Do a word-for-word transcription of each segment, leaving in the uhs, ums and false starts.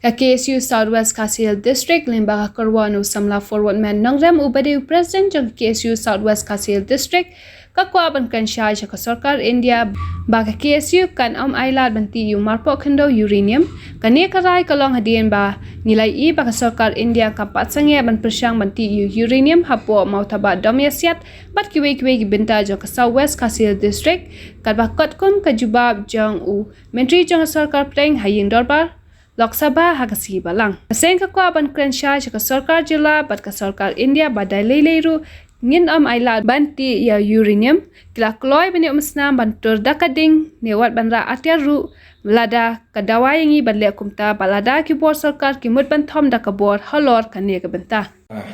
Ka K S U South West Khasi Hills District, lyngba ka kyrwoh u samla Forward Man Nongrem uba dei u President jong ka K S U South West Khasi Hills District, ka kwah ban kren shai sha ka sorkar India ba ka K S U kan ym ailad ban tih ïa u marpoh khyndew uranium. Kane ka rai ka long hadien ba ngi la ïohi ba ka sorkar India kam pat sangeh ban pyrshang ban tih ïa u uranium hapoh Mawthabat Domiasiat bad kiwei kiwei ki bynta jong ka South West Khasi Hills District, katba katkum ka jubab jong u Myntri jong ka Sorkar Pdeng ha Ïing Dorbar Lok Sabha ha ka sngi Balang. Ka seng ka kwah ban kren shai sha ka sorkar jylla bad ka sorkar India ba dei lei lei ruh ngin ym ailad ban tih ïa u uranium. Ki la kloi ban ïoh mynsnam ban tur da ka ding ne wat ban rah atiar ruh, lada ka dawa ïa ngi ban leh kumta, bad lada ki bor sorkar ki mut ban thom da ka bor halor kane ka bynta. Ah,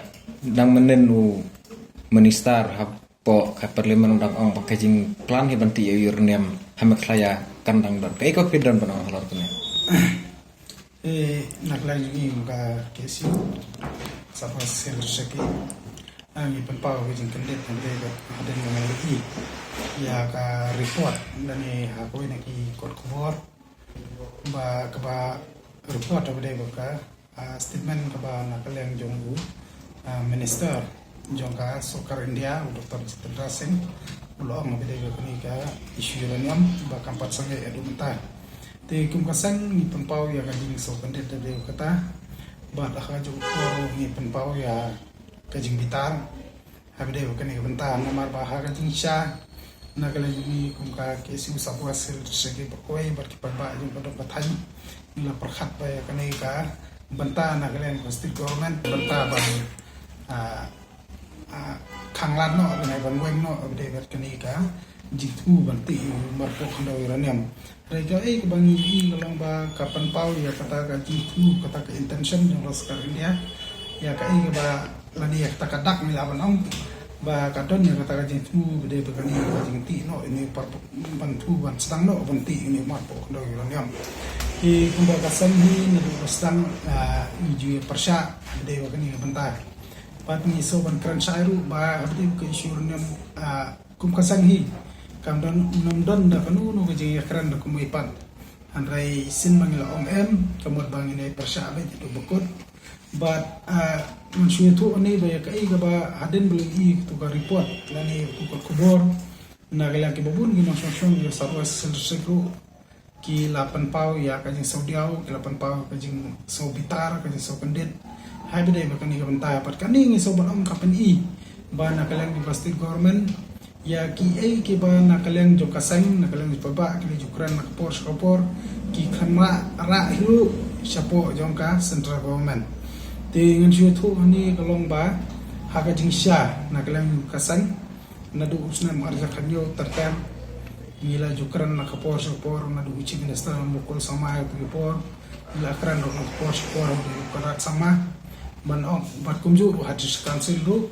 dang mynnin u minister ha poh ka parliament u dang ong ba ka jingplan hi ban tih ïa u uranium ha Meghalaya kan dang don. Kaei kaba phi don ban ong halor kane? Eh, na ka liang jong ngi kum ka K S U South West Khasi Hills District, ah, ngi pynpaw ka jingkyndit hadien ba, hadien ba ngi la ïohi ïa ka report lane ha kawei na ki kot khubor ba kaba report ba dei ba ka ah, statement kaba na ka liang jong u, ah, Minister jong ka Sorkar India, u Doctor Jitendra Singh, u la ong ba dei ba kane ka issue uranium ba kam pat sangeh haduh mynta. Te kum ka seng ngi pynpaw ïa ka jingsngewkyndit da dei kata. Bad ha ka jong u por ngi pynpaw ïa ka jingbitar. Haba dei ba kane ka bynta namar ba ha ka jingshisha na ka liang jong ngi kum ka K S U South West Khasi Hills District, ki paidbah bad ki paidbah jong ka dong ka thaiñ ngi la pyrkhat ba ïa kane ka bynta na ka liang ka state government bynta ban, ah, ah, khanglad noh, ban, ban weng noh haba dei bad kane ka jingthmu ban tih marpoh khyndew uranium. Hynrei kaei kaba ngi ïohi ka long ba ka pynpaw ïa kata ka jingthmu, kata ka intention jong ka sorkar India. Ïa kaei kaba lane ïa kata ka dak ngi lah ban ong ba ka don ïa kata ka jingthmu ba dei ba kane ka jingtih noh ïa une u par, ban thmu ban sdang noh ban tih ïa une u marpoh khyndew uranium. Te kumba ka seng hi naduh ba sdang, ah, ngi ju ïa pyrshah ba dei ba kane ka bynta. Bad ngi sngewbha ban kren shai ruh ba haba dei ka issue uranium, ah, kum ka seng hi kam don, ym don da kano kano ka jingïakren da kumwei pat. Hynrei shisien ba ngi la ong em, ka mut ba ngin ïa pyrshah beit haduh ba kut. Bad, ah, ngan shu ïathuh hangne ba ïa kaei kaba hadien ba la ïohi kato ka report lane kato ka khubor na ka liang kiba bun ki nongshong shnong jong ka South West Khasi Hills District ruh ki la pynpaw ïa ka jingsngewdiaw, ki la pynpaw ka jingsngewbitar, ka jingsngewkyndit. Haba dei ba kane ka bynta, bad kane ngi sngewbha ban ong ka pyni ba na ka liang jong ka state government, ïa kiei kiba na ka liang jong ka seng, na ka liang jong ka paidbah, ki la ju kren na ka por sha ka por, ki khlem rah hi ruh shapoh jong ka central government. Te ngan shu ïathuh hangne ka long ba ha ka jingshisha na ka liang jong ka seng, naduh u snem arhajar khathynñiew ter ter ngi la ju kren na ka por sha ka por, naduh u Chief Minister Mukul Sangma ha ki por, ngi la kren ruh na ka por sha ka por, u Conrad Sangma, ban ong, bad kumjuh ruh ha District Council ruh,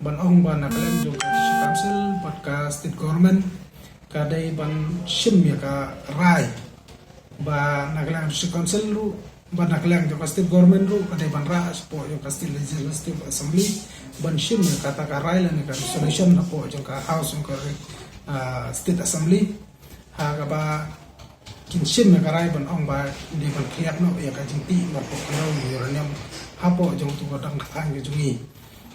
ban ong ba na ka liang jong ka District Council bad ka State Government ka dei ban shim ïa ka rai ba na ka liang District Council ruh bad na ka liang jong ka State Government ruh ka dei ban rah shapoh jong ka State Legislative Assembly ban shim ïa kata ka rai lane ka resolution hapoh jong ka House jong ka, ah, State Assembly. Ha kaba kin shim ïa ka rai ban ong ba dei ban khlieh noh ïa ka jingtih marpoh khyndew uranium hapoh jong uto ka dong ka thaiñ ka jong ngi.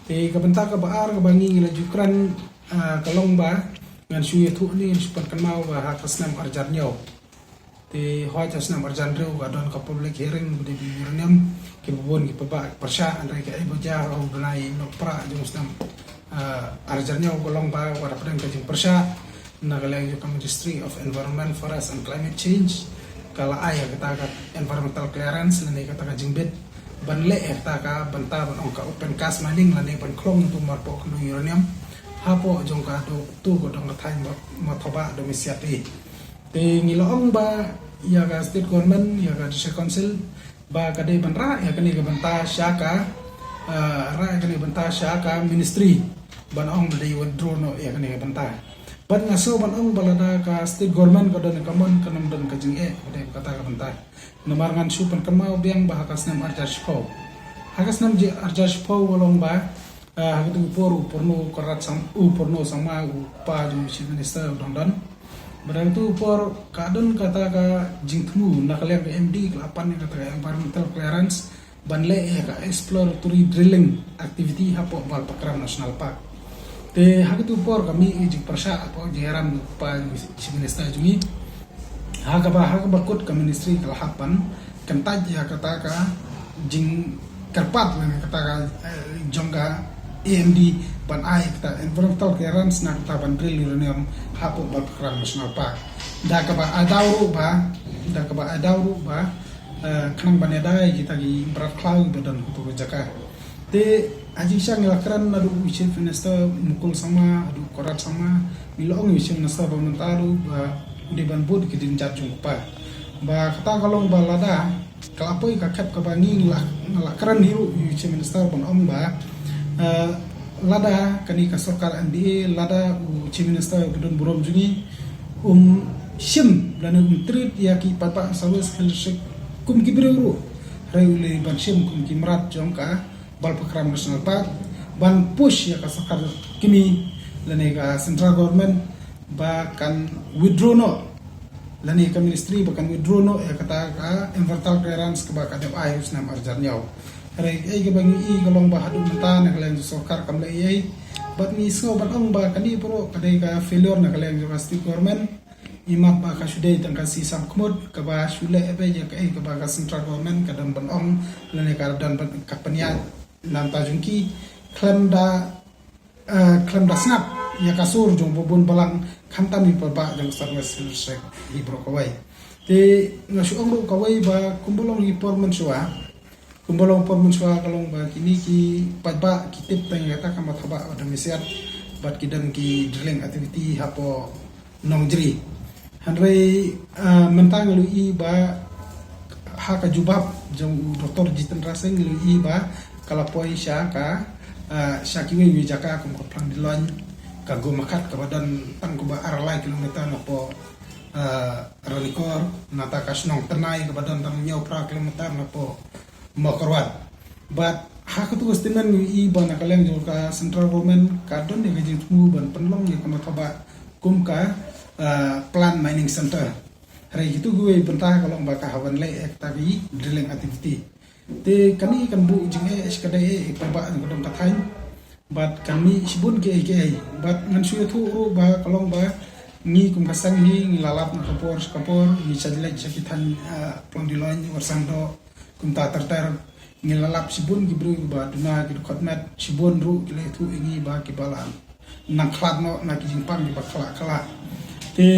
Te ka bynta kaba ar kaba ngi ngi la ju kren, ah, ka long ba ngan shu ïathuh ne ngan shu pynkynmaw ba ha ka snem arhajar hynñiew. Te hooid ha snem arhajar hynriew ka don ka public hearing ba dei bad uranium, kiba bun ki paidbah ki pyrshah, hynrei kaei ba jia ha u bnai Nohprah jong u snem, ah, arhajar hynñiew ka long ba wat hapdeng ka jingpyrshah na ka liang jong ka Ministry of Environment, Forest and Climate Change ka la ai ïa kata ka environmental clearance lane kata ka jingbit ban leh ïa kata ka bynta ban ong ka open cast mining lane ban khlong uto u marpoh khyndew uranium hapoh jong ka do, uto ka dong ka thaiñ Mawthabat Domiasiat. Te ngi la ong ba ïa ka State Government, ïa ka District Council ba ka dei ban rah ïa kane ka bynta sha ka, ah, rah ïa kane ka bynta sha ka Ministry ban ong ba dei withdraw noh ïa kane ka bynta. Bad nga sngew ban ong ba lada ka State Government ka don ka mon, kan ym don ka jingeh ba dei kata ka bynta. Namar ngan shu pynkynmaw biang ba ha ka snem arhajar shiphew, ha ka snem arhajar shiphew ka long ba, ah, ha kata ka por u Purno Conrad Sang, u Purno Sangma, u pa jong u Chief Minister u dang don. Bad ha katu por ka don kata ka jingthmu na ka liang ka M D ka la pan ïa kata ka environmental clearance ban leh ïa ka exploratory drilling activity hapoh Balpakram National Park. Te ha katu por ka mih ïa jingpyrshah hapoh jingïalam u pa Chief Minister jong ngi. Ha kaba, ha kaba kut ka ministry ka la hap ban kyntait ïa kata ka jingkyrpad lane kata ka, eh, jong ka A M D ban ai kata environmental clearance na kata ban drill uranium hapoh Balpakram National Park. Da kaba ai daw ruh ba, da kaba ai daw ruh ba, eh, khnang ban ïada ïa kita ki mrad khlaw kiba don ha katu ka jaka. Te ha jingshisha ngi la kren naduh u Chief Minister Mukul Sangma haduh Conrad Sangma, ngi la ong ïa u Chief Minister ba mynta ruh ba u dei ban bud ki dienjat jong u kpa. Ba kata ka long ba lada ka la poi ka khep kaba ngi la, la kren hi ruh ïa u Chief Minister ban ong ba, eh, lada kane ka sorkar M D A, lada u Chief Minister ba don burom jong ngi um shim lane um treat ïa ki paidbah South West Khasi Hills District kum ki briew ruh, hynrei u leh ban shim kum ki mrad jong ka Balpakram National Park, ban push ïa ka sorkar kmie lane ka central government ba kan withdraw noh, lane ka ministry ba kan withdraw noh ïa kata ka environmental clearance kaba ka dep ai ha u snem arhajar hynñiew. Hynrei kaei kaba ngi i ka long ba haduh mynta na ka liang jong sorkar kam leh ei ei. Bad ngi sngew ban ong ba kane baroh ka dei ka failure na ka liang jong ka state government. Imat ba ka shu dei tang ka sisam khmut kaba shu leh beit ïa kaei kaba ka central government ka don ban ong lane ka don ban ka pynïaid na bynta jong ki khlem da, eh, khlem da sngap ïa ka sur jong u babun balang khamtam i paidbah jong South West Hills District hi baroh kawei. Te nga shu ong ruh kawei ba kumba long i por mynshuwa, kumba long por mynshuwa ka long ba kine ki paidbah ki tip tang ïa kata ka mathaba ba dang misiat bad ki don ki drilling activity hapoh Nongjri. Hynrei, ah, mynta ngi la ïohi ba ha ka jubab jong u Doctor Jitendra Singh ngi la ïohi ba ka la poi sha ka, ah, sha kiwei kiwei jaka kum ka Phlangdilloin, ka Gomakhat kaba don tang kumba ar lai kilometer napoh, ah, Ranikor, nangta ka shnong Tnai kaba don tang hynñiew phra kilometer napoh Mawkyrwat. Bad ha katu ka statement ngi ïohi ba na ka liang jong ka central government ka don ïa ka jingthmu ban pynlong ïa ka mathaba kum ka, ah, plant mining center. Hynrei kitu kiwei bynta ka long ba ka haban leh ïa kata ki drilling activity. Te kane kan buh jingeh ïa ka dei ïa ka ba ka dong ka thaiñ. Bad kan mih shibun kiei kiei. Bad ngan shu ïathuh ruh ba ka long ba ngi kum ka seng hi ngi la lap na ka por sha ka por, ngi shah leit sha ki thaiñ, ah, Phlangdilloin, Warsangdoh, kumta ter ter. Ngi la lap shibun ki briew ba duna ki dkhot met, shibun ruh ki la ïathuh ïa ngi ba kiba la nang khlad noh na ki jingpang kiba khlad khlad. Te,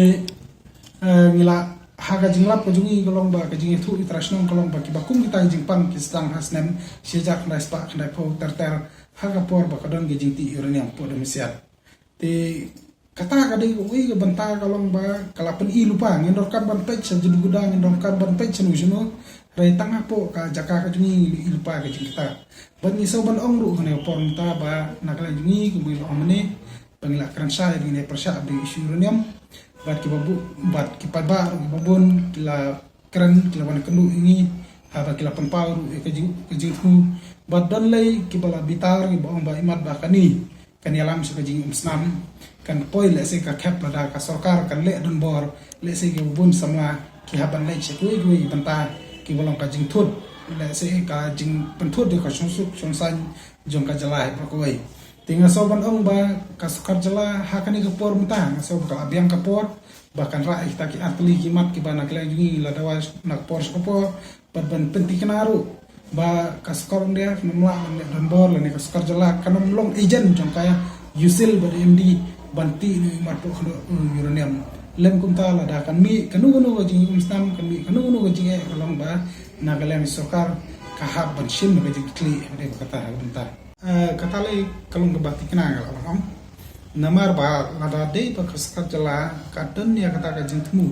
eh, ngi la ha ka jinglap ka jong ngi ka long ba ka jingïathuh ïa trai shnong ka long ba kiba kum kita ki jingpang ki sdang ha snem shi hajar khyndai spah khyndai phew ter ter ha ka por ba ka don ka jingtih uranium hapoh Domiasiat. Te kata ka dei kawei ka bynta ka long ba ka la pyni lypa, ngin donkam ban peit sha jingduda, ngin donkam ban peit shano shano, hynrei tang hapoh ka jaka ka jong ngi ngi ïohi lypa ka jingkata. Bad ngi sngew ban ong ruh kane ka por mynta ba na ka liang jong ngi kumba ngi la ong mynne ba ngi la kren shai, ngi la pyrshah ba issue uranium. Bad kiba bun, bad ki paidbah ruh kiba bun ki la kren, ki la wan kynduh ïa ngi, haba ki la pynpaw ruh ïa ka jing, ka jingthmu. Bad don lei kiba la bitar kiba ong ba imat ba kane kan ïalam sha ka jingim snam, kan poi lehse ka khep lada ka sorkar kan leh donbor, lehse kiba bun samla ki hap ban leit sha kiwei kiwei ki bynta kiba long ka jingthut, lehse ka jingpynthut ïa ka shongsuk shongsaiñ jong ka jylla hi baroh kawei. Te nga sngew ban ong ba ka sorkar jylla ha kane ka por mynta nga sngew ba ka la biang ka por ba kan rah ïa kita ki artylli ki mat kiba na ka liang jong ngi la dawa na ka por sha ka por, bad ban pynthikna ruh ba ka sorkar India kan ym lah ban leh donbor lane ka sorkar jylla kan ym long agent jong ka U C I L bad M D ban tih noh ïa u marpuh khyndew uranium. Lym kumta lada kan mih kano kano ka jingim snam, kan mih kano kano ka jingeh, ka long ba na ka liang sorkar ka hap ban shim ka jingkitkhlieh, ka dei ba kata ha ka bynta. Eh, kata lei ka long kaba thikna nga la ong. Namar ba lada dei ba ka sorkar jylla ka don ïa kata ka jingthmu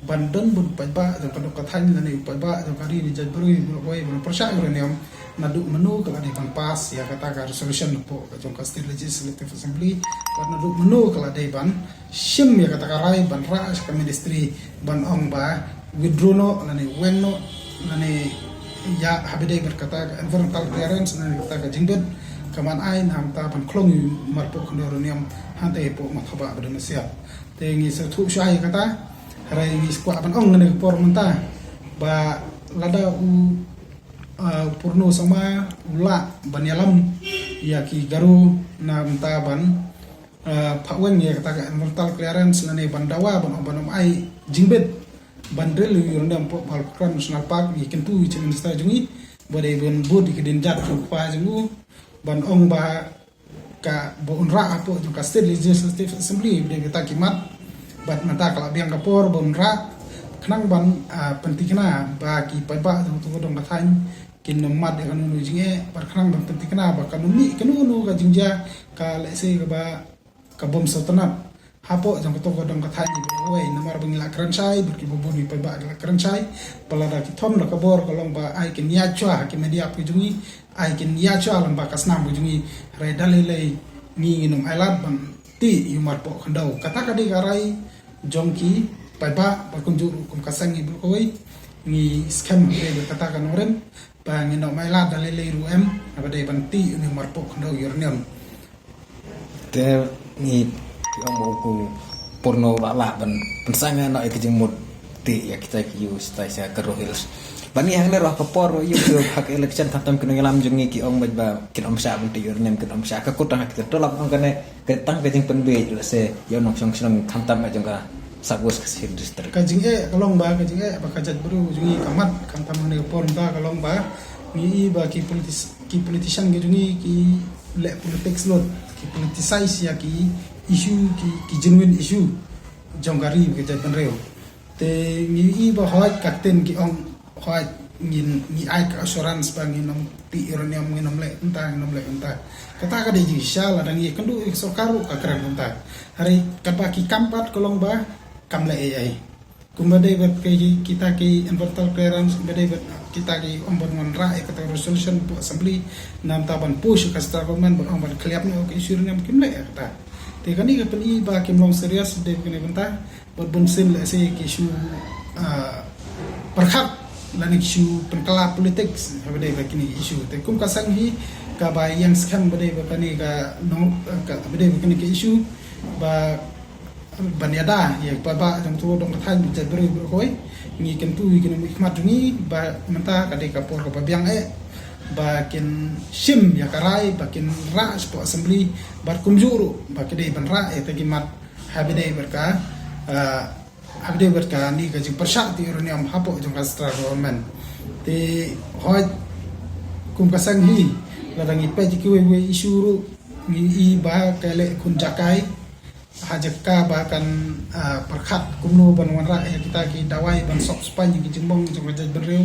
ban don bad u paidbah jong ka dong ka thaiñ lane u paidbah jong ka ri ne jaitbynriew baroh kawei ban pyrshah uranium, naduh mynno ka la dei ban pass ïa kata ka resolution hapoh ka jong ka State Legislative Assembly, bad naduh mynno ka la dei ban shim ïa kata ka rai ban rah sha ka ministry ban ong ba withdraw noh lane weng noh lane ïa haba dei bad kata ka environmental clearance lane kata ka jingbit ka man ai na bynta ban khlong ïa u marpuh khyndew uranium hangta hapoh Mathabah ba don Siap. Te ngi sngewthuh shuwa ïa kata, hynrei ngi kwah ban ong ha kane ka por mynta ba lada u, ah, u Purno Sangma u lah ban ïalam ïa ki Garo na bynta ban, ah, phah weng ïa kata ka environmental clearance lane ban dawa ban ong ban ym ai jingbit ban drill ïa u uranium hapoh Baghripukur National Park. Ngi kyntu ïa u Chief Minister jong ngi ba dei ban bud ïa ki dienjat jong u kpa jong u ban ong ba ka ba un rah hapoh jong ka State Legislative Assembly ba dei kata ki mat. Bad mynta ka la biang ka por ba un rah khnang ban, ah, pynthikna ba ki paidbah jong kato ka dong ka thaiñ kin ym mad ïa kano kano jingeh, bad khnang ban pynthikna ba kan ym mih kano kano ka jingjia ka lehse kaba ka bym sngewtynnat hapoh jong kato ka dong ka thaiñ. Namar ba ngi la kren shai bad kiba bun ki paidbah ki la kren shai ba lada ki thom da ka bor ka long ba ai kin ïaid shuwa ha ki media ka jong ngi, ai kin ïaid shuwa lyngba ka snam ka jong ngi, hynrei da lei lei ngi ngin ym ailad ban tih ïa u marpoh khyndew. Kata ka dei ka rai jong ki paidbah. Bad kumjuh ruh kum ka seng ngi baroh kawei ngi skhem hynrei ba kata ka nongrim ba ngin ym ailad da lei lei ruh em, haba dei ban tih ïa u marpoh khyndew uranium. Te ngi ong ba u Purno u la lah ban pynsangeh noh ïa ka jingmut tih ïa kita ki ïa u stai sha Garo Hills. Ba ngi hangne ruh ha ka por ruh ïa u ha ka election khamtam ki nongïalam jong ngi ki ong ba kin ym shah ban tih uranium, kin ym shah. Ka kut tang ha kita, to lah ban ong kane ka tang ka jingpynbiej lehse ïa u nongshong shnong khamtam jong ka South West Khasi Hills District. Ka jingeh ka long ba, ka jingeh ba ka jaitbynriew jong ngi ka mat khamtam ha kane ka por mynta ka long ba ngi i ba ki politis-, ki politician ki jong ngi ki leh politics lut, ki politicize ïa ki issue, ki, ki genuine issue jong ka ri bad ka jaitbynriew. Te ngi i ba hooid ka ktien ki ong hooid ngin, ngi ai ka assurance ba ngin ym tih uranium, ngin ym leh kumta, ngin ym leh kumta. Kata ka dei jingshisha, lada ngi ïakynduh ïa ka sorkar ruh ka kren kumta. Hynrei katba ki kam pat ka long ba kam leh ei ei. Kumba dei bad ki, kita ki environmental clearance, kumba dei bad kita ki ong ban wanrah ïa kata ka resolution hapoh assembly, namar ban push ïa ka central government ban ong ban khlieh noh ïa ka issue uranium, kim leh ïa kata. Te kane ka pyni ba kim long serious dei bad kane ka bynta. Bad bunsien lehse ki shu, ah, pyrkhat lane ki shu pynkylla politics haba dei bad kine ki issue. Te kum ka seng hi kaba ïeng skhem ba dei bad kane ka nong, ka, ba dei bad kane ka issue ba ban ïada ïa ki paidbah jong kato ka dong ka thaiñ bad jaitbynriew baroh kawei. Ngi kyntu ïa ki nongmihkhmat jong ngi ba mynta ka dei ka por kaba biang eh ba kin shim ïa ka rai ba kin rah shapoh assembly bad kumjuh ruh ba ki dei ban rah ïa kita ki mat haba dei bad ka, ah, haba dei bad kane ka jingpyrshah tih uranium hapoh jong ka central government. Te hooid kum ka seng hi lada ngi peit ïa kiwei kiwei issue ruh ngi i ba ka leh khun jakai ha jaka ba kan, ah, pyrkhat kumno ban wanrah ïa kita ki dawai ban sop spaiñ ïa ki jingbong jong ka jaitbynriew,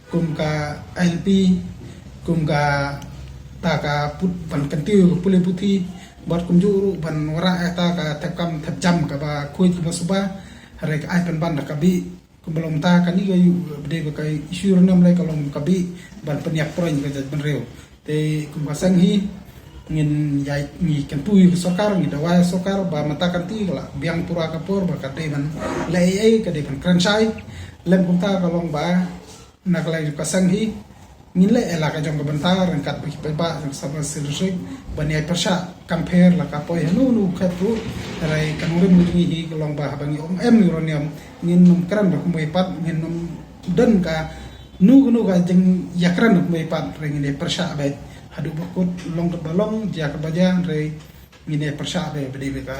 kum ka I L P, kum kata ka put ban kyntiew ka pule puthi, bad kumjuh ruh ban wanrah ïa kata ka thep kam thep jam kaba khuid kaba suba, hynrei ka ai pynban da ka bih. Kumba long mynta kane ka ïu, ba dei ba ka issue uranium lei ka long ka bih ban pynïap proin ka jaitbynriew. Te kum ka seng hi ngin ïai, ngi kyntu ïa ka sorkar, ngi dawa ïa ka sorkar ba mynta ka sngi ka la biang pura ka por ba ka dei ban leh ei ei, ka dei ban kren shai. Lem kumta ka long ba na ka liang jong ka seng hi ngin leh ïa la ka jong ka bynta ryngkat bad ki paidbah jong ka South West Khasi Hills District ban ïai pyrshah kam pher la ka poi hano hano ka khet ruh. Hynrei ka nongrim jong ngi hi ka long ba haba ngi ong em uranium ngin ym kren da kumwei pat, ngin ym don kano kano ka jingïakren da kumwei pat, hynrei ngin ïai pyrshah beit haduh ba kut, long katba long, jia katba jia, hynrei ngin ïai pyrshah beit ba dei beit ka,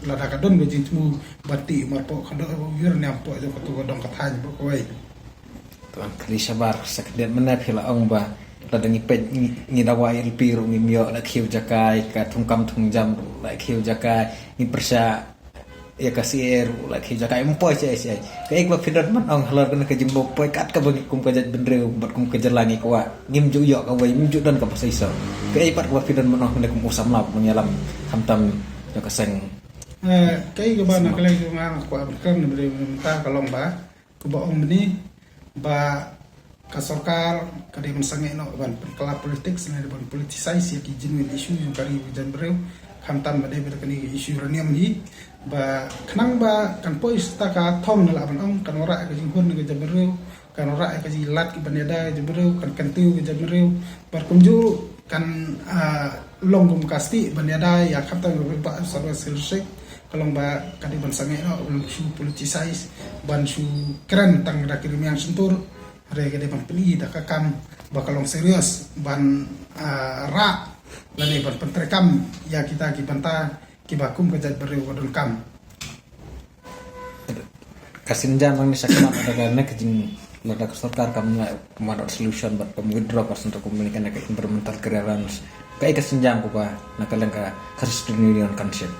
lada ka don ka jingthmu ban tih marpoh khyndew uranium hapoh jong kato ka dong ka thaiñ baroh kawei. Tuan Khrishabar, sa khyndiat mynne phi la ong ba lada ngi peit ngi, ngi dawa ïa I L P ruh ngim ïoh, la khiew jakai, ka thungkam thungjam ruh la khiew jakai, ngi pyrshah ïa ka C A A ruh la khiew jakai, ym poi shaei shaei. Kaei kaba phi don ban ong halor kane ka jingmut poi kat kaba ngi kum ka jaitbynriew bad kum ka jylla ngi kwah, ngim ju ïoh kawei, ngim ju don kaba shisha. Kaei pat kaba phi don ban ong kane kum u samla ban ïalam khamtam jong ka seng? Eh, kaei kaba na ka liang jong nga nga kwah ban kren na ba dei mynta ka long ba, kumba ong mynne ba ka sorkar ka dei ban sangeh noh ban pynkylla politics ne ban politicize ïa ki genuine issue jong ka ri bad ka jaitbynriew, khamtam ba dei bad kane ka issue uranium hi, ba khnang ba kan poi sha ka thong ne lah ban ong kan wanrah ïa ka jinghun ka jaitbynriew, kan wanrah ïa ka jinglad ki ban ïada ka jaitbynriew, kan kyntiew ka jaitbynriew, bad kumjuh kan, ah, long kum ka stieh ban ïada ïa khamtam ïa ka paidbah South West Khasi Hills District, ka long ba ka dei ban sangeh noh, ban shu politicize, ban shu kren tang da ki rmiang shyntur, hynrei ka dei ban pyni da ka kam ba ka long serious ban, ah, rah lane ban pyntreikam ïa kita ki bynta kiba kum ka jaitbynriew ka donkam. Ka sienjam hangne shakhmat, lada ka ne ka jing, lada ka sorkar kam, kam dot solution bad kam withdraw ka Central Government kane ka environmental clearance, kaei ka sienjam kaba na ka liang ka Khasi Student Union kan shim?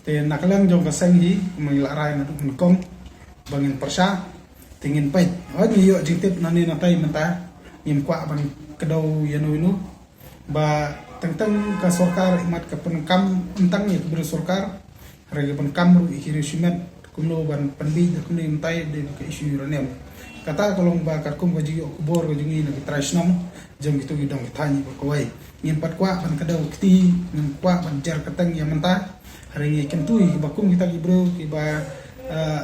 Te na ka liang jong ka seng hi, kumba ngi la rai naduh nyngkong ba ngin pyrshah, te ngin peit. Hooid, ngi ïoh jingtip nangne natai, mynta ngim kwah ban kdew ïano ïano ba teng teng ka sorkar imat ka pyndonkam tang ïa ki briew sorkar, hynrei ka pyndonkam ruh ïa ki riew shimet, kumno ban pynbiej da kumno mynta ïa ka issue uranium. Kata ka long ba katkum ka jingïoh khubor ka jong ngi na ki trai shnong jong kito ki dong ki thaiñ ba kawei, ngim pat kwah ban kdew kti, ngim kwah ban jer kyrteng ïa mynta, hynrei ngi kyntu ïa kiba kum kita ki briew kiba, eh,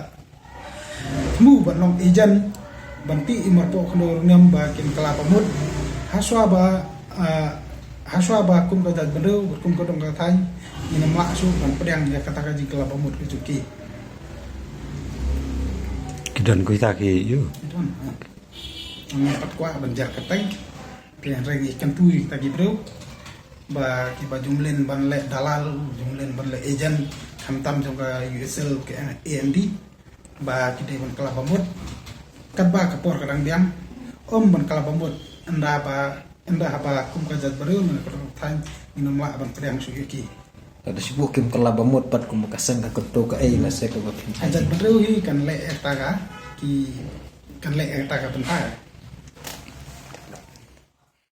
thmu ban long agent ban tih ïa marpoh khyndew uranium ba kin kylla bamut. Hashwa ba, ah, hashwa ba kum ka jaitbynriew bad kum ka dong ka thaiñ ngin ym lah shuh ban pdiang ïa kata ka jingkylla bamut ka jong ki. Ki don kita ki ïoh. Ki don, ha. Ngim pat kwah ban jer kyrteng. Te hynrei ngi kyntu ïa kita ki briew ba kiba ju mlien ban leh dalal, ju mlien ban leh agent, khamtam jong ka U S L, ka A M D, ba ki dei ban kylla bamut. Katba ka por ka dang biang, ym ban kylla bamut ynda ba, ynda haba kum ka jaitbynriew ne ka dong ka thaiñ ngin ym lah ban pdiang shuh ïa ki. Lada shu buh kim kylla bamut pat kum ka seng ka kyntu kaei lehse kaba phin. Ka jaitbynriew hi kan leh ïa kata ka, ki, kan leh ïa kata ka bynta.